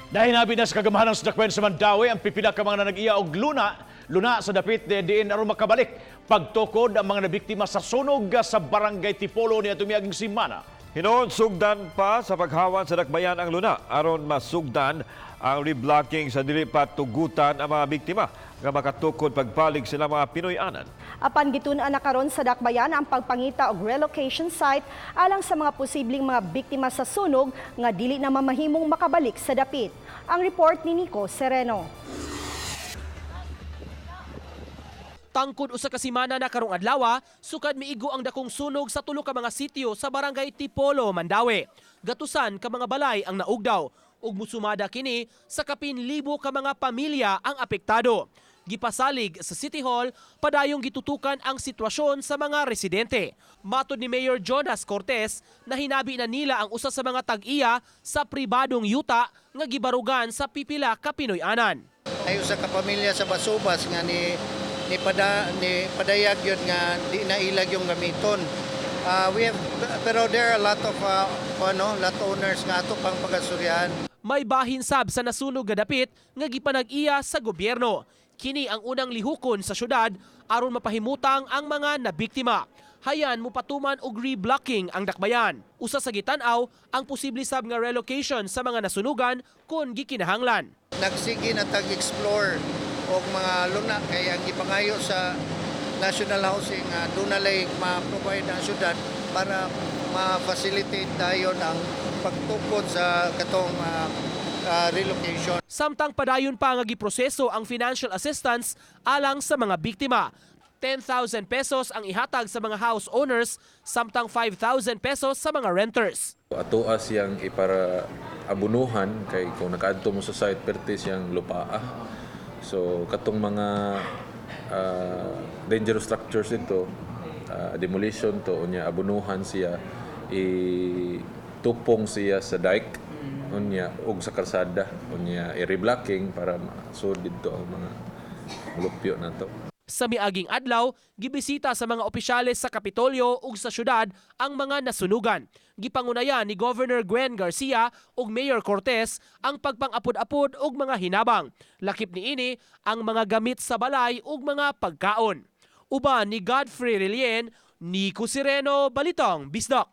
Dahil na sa kagamhanan sa dakbayan sa Mandaue ang pipila ka mga nag-iya og luna, luna sa dapit diin aron makabalik. Pagtukod ang mga nabiktima sa sunog sa Barangay Tipolo niadtong miaging semana. Hinuon sugdan pa sa paghawan sa dakbayan ang luna aron masugdan ang reblocking sa dili pa tugutan ang mga biktima nga makatukod pagpalig sila mga Pinoy-anan. Apan gitun-an na karon sa dakbayan ang pagpangita og relocation site alang sa mga posibleng mga biktima sa sunog nga dili na mamahimong makabalik sa dapit. Ang report ni Nico Sereno. Tangkod usa ka semana na karong adlaw, sukad miigo ang dakong sunog sa tulo ka mga sitio sa Barangay Tipolo, Mandaue. Gatusan ka mga balay ang naugdaw ug musumada kini sa kapin libo ka mga pamilya ang apektado. Gipasalig sa City Hall, padayong gitutukan ang sitwasyon sa mga residente. Matod ni Mayor Jonas Cortez na hinabi na nila ang usa sa mga tag-iya sa pribadong yuta nga gibarugan sa pipila ka Pinoy-anan. Ay usa ka pamilya sa Basubas nga ni ni pada ni padayag yun nga di na ilag yung gamiton. We have, pero there are a lot of ano, lot owners nga ato pang pagasuryahan. May bahin sab sa nasunog nga dapit nga gipanag-iya sa gobyerno. Kini ang unang lihukon sa syudad aron mapahimutang ang mga nabiktima. Hayan mupatuman og reblocking ang dakbayan. Usa sa gitan-aw ang posible sab nga relocation sa mga nasunugan kung gikinahanglan. Nagsige na tag-explore og mga luna kay ang gipangayo sa National Housing nga doon na lay ma-provide ang syudad para ma-facilitate dayon ang pagtukod sa katong relocation. Samtang padayon pa nga giproseso ang financial assistance alang sa mga biktima. 10,000 pesos ang ihatag sa mga house owners samtang 5,000 pesos sa mga renters. Atoa siyang ipara abunuhan kay kung nakaadto mo sa site, perte siyang lupaa. So katong mga dangerous structures dito, demolition to, unya abunuhan siya, itupong siya sa dike unya ug sa kalsada, unya i-reblocking para masud didto ang mga lupyo nato. Sa miaging adlaw, gibisita sa mga opisyales sa Kapitolyo ug sa syudad ang mga nasunugan. Gipangunayan ni Governor Gwen Garcia ug Mayor Cortez ang pagpang-apod-apod og mga hinabang. Lakip niini ang mga gamit sa balay ug mga pagkaon. Uban ni Godfrey Relien, Nico Sireno, Balitang Bisdak.